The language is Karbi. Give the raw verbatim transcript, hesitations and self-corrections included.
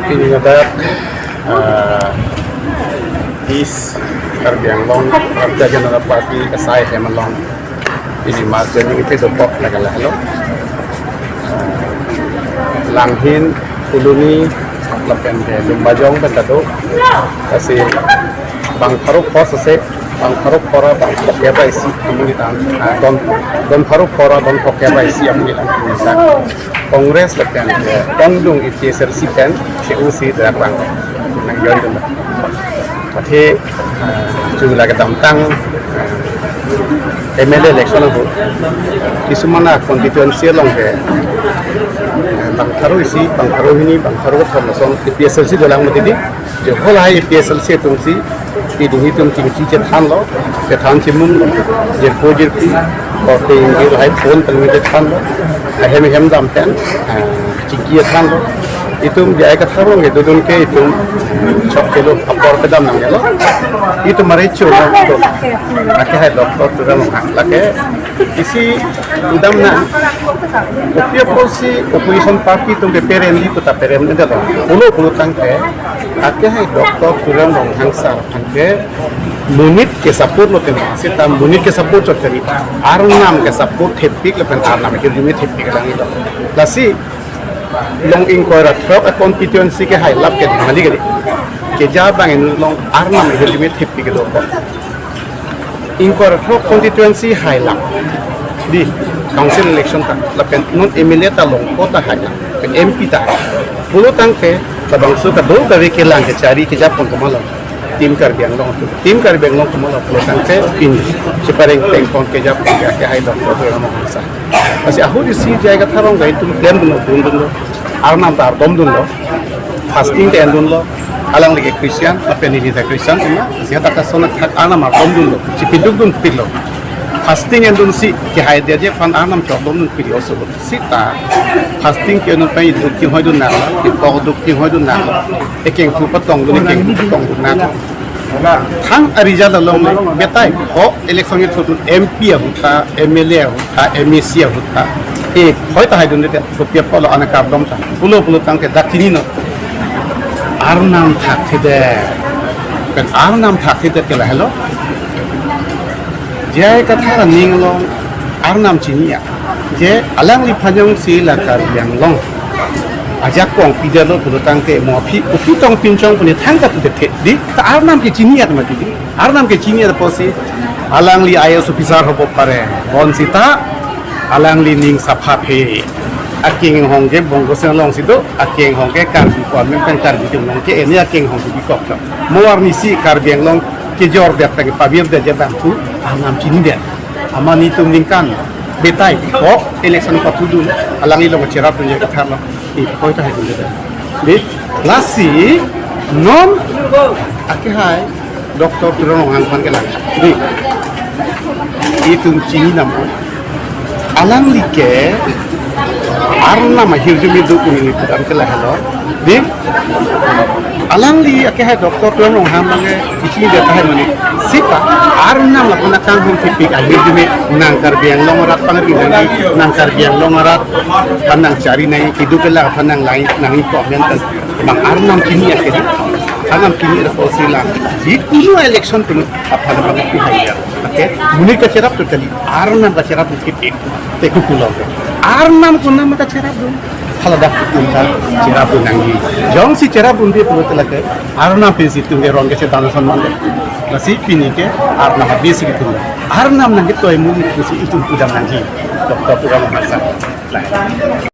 Pini ladak, ah, East Karbi Anglong Karbi Janata Party asai hem along pini March joining ipidopok lake lahelo. Ah, Langhin, Phuloni, lapen ke Lumbajong pen ta do. Lasi bang pharo pho sese, bang pharo pho ra bang phokep ra isi amonit an, ah, don, don pharo pho ra don phokep ra isi amonit an pini dak Congress lapen ke tongdung A P H L C pen C O C dak bang nangjoin dun. Athe, ah, chu lake damtang, ah, M L A election ahut kisuman a constituency along ke, ah, bang pharo isi, bang pharo hini, bang pharo kethom ason A P H L C dolang mati di. Jo halahai A P H L C atum si, pini itum chingki chethanlo, chethan chimumlo, jirpo jirpi, korte ingjir lahai phone pen chethanlo, ahem ahem dam pen, ah, chingki chethanlo. Itum J I Kathar along ke dodun ke itum chok kelo apor kedam nangjilo. Itum mari chulo itum. Ake hai Doctor Tuliram Ronghang lake isi udam na. Kopi apotsi opposition party atum ke perem di kota perem ende lo. Pulo pulo tangte ake hai Doctor Tuliram Ronghang sir aphan ke monit ke support lo tema. Seta monit ke support chot teri. Arnam ke support thepik lapen Arnam ahirjume thepik lang ilo. Lasi long ingkoi ra throk a constituency ke hailap ke Dhamali gari. Keja bang inut along Arnam ahirjume thepik kedo. Ingkoi ra throk constituency hailap. Di council election ta, lapen non M L A ta longpo ta hailap, pen M P ta hailap. Pulo tangte labangso kadokave kelang kechari kejapon komatlo? Team Karbi Anglong atum. Team Karbi Anglong komatlo pulo tangte pini chepareng pengpon kejapon ke ake hai Doctor Tuliram Ronghang sir. Lasi ahut isi J I Kathar along ke itum plan dunlo, dun dunlo. Arnam ta ardom dunlo. Fasting ta endunlo. Alangli ke Christian, lapen neli ta Christian, cuma sehingga ta kason athak Arnam ardom dunlo. Chipiduk dunpiklo. Fasting endunsi kehai derje aphan Arnam chokdom dunpiklo so. Seta fasting ke-en pen iduk kehoi dun nang, ipok duk kehoi dun nang, ekeng pu patong dun, ekeng pu patong dun nang. Thang a result along le betai ho election ke thotun M P ahut ta, M L A ahut ta, M A C ahut ta. E, hoi ta hai dun de, kopi apotlo ana kardom ta. Pulo pulo tangte dak chininon. Arnam thakthedet. Pen Arnam thakthedet ke lahelo. J I Kathar aning along Arnam chini-et. Je alangliphan jongsi la Karbi Anglong ajakong pidetlo pulo tangte mo aphi kopi tong pinchong pu ne thangta pudethe. Di ta Arnam ke chini-et mati di. Arnam ke chini-et apotsi alangli I A S officer hopo pare. Bonsita alangli ning sapha phe. Akenghong ke Bongo Seng alongsi do, akenghong ke Karbi pu amen kan Karbi atum along ke-en akenghong ke bikok chok. Mo arnisi Karbi Anglong kejor dak ta kepavirdet abang pu Arnam chinidet. Amat netum ningkan betai ho election pathudun, alangli along cherapdun J I Kathar along. Di, hoi ta hai dun de. Di, lasi non ake hai Doctor Tuliram Ronghang aphan ke lang. Di, itum chini nam. Alangli ke Arnam ahirjume do pu neli pudam ke lahelo. Di, alangli ake hai Doctor Tuliram Ronghang abang ke ichini dia tahai mane. Seta Arnam lapen akanghon thepik ahirjume nang Karbi Anglong arat pangri nangji, nang Karbi Anglong arat aphan nangchari nangji, kedo kelak aphan nang lai nangji comment kan. Bang Arnam chini-et ke di. Arnam chini-et apotsi la. Jikunu election pen aphan abang ke hai ya. Oke, monit kacherap totally. Arnam kacherap thepik. Te kukulo ke. Arnam konam kacherapdun. Hala dak itum ta cherapdun nangji. Jongsi cherapdunde pulote lake Arnam pensi itum ke ron ke chedan ason mande. Lasi pini ke Arnam abis itum. Arnam nangketoi monit pusi itum pudam nangji. Doctor Tuliram Ronghang sir. Lai.